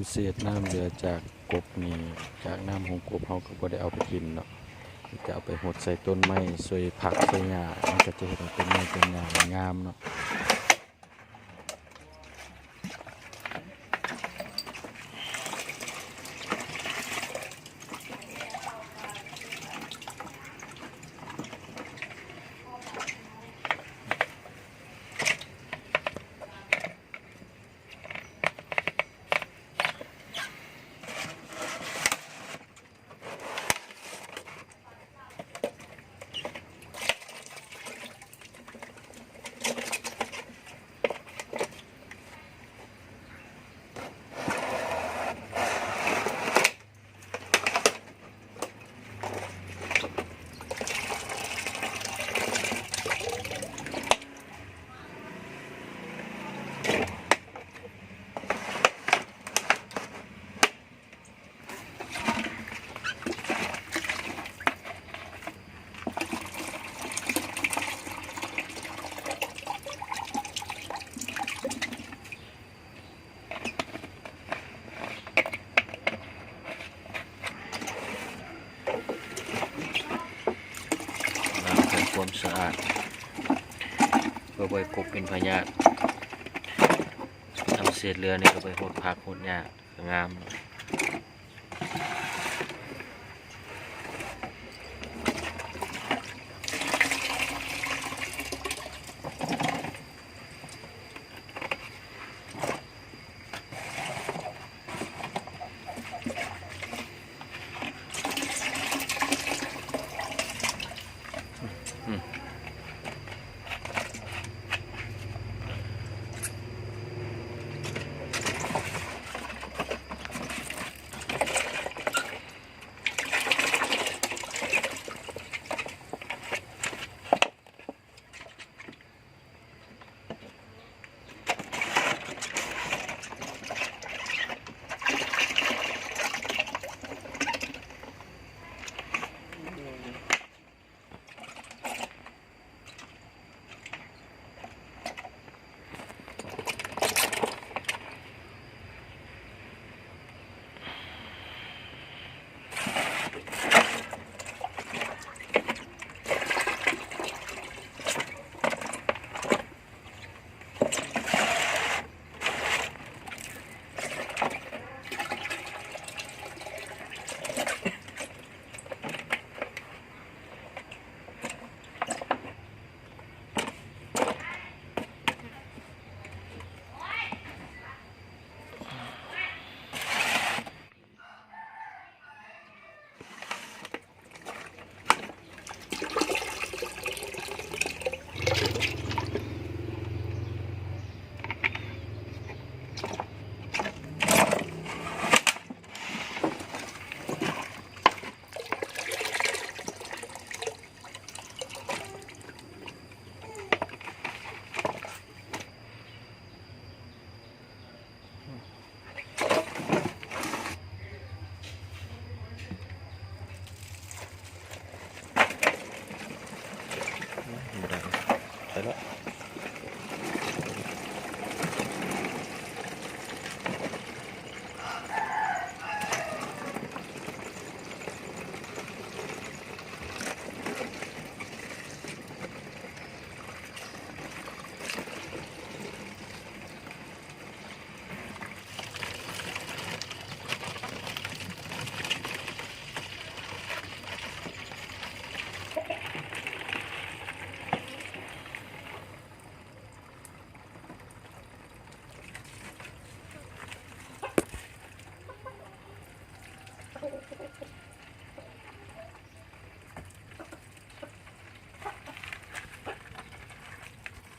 ເສດນ້ຳເຫຼືອຈາກກົກນີ້ ຈາກນ້ຳຂອງກົກ ເຮົາກໍບໍ່ໄດ້ເອົາໄປຖິ້ມເນາະ, ຈະເອົາໄປຫົດໃສ່ຕົ້ນໄມ້ ຊ່ວຍຜັກຊ່ວຍຫຍ້າ, ມັນກໍຈະເຮັດໃຫ້ຕົ້ນໄມ້ຕົ້ນຫຍ້າມັນງາມເນາະ. ລ້າງທຳຄວາມສະອາດ ເພື່ອບໍ່ໃຫ້ກົກເປັນພະຍາດ. ນຳເສດເຫຼືອນີ້ກໍໄປຫົດຜັກຫົດຫຍ້າ ງາມ.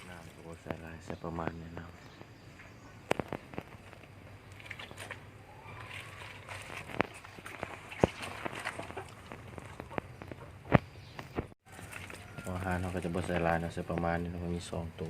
ນ້ຳກໍບໍ່ໃສ່ຫຼາຍ ໃສ່ປະມານນີ້ເນາະ. ຫົວອາຫານເຮົາກໍຈະບໍ່ໃສ່ຫຼາຍເນາະ ໃສ່ປະມານນີ້ເນາະ ມີສອງໂຕ.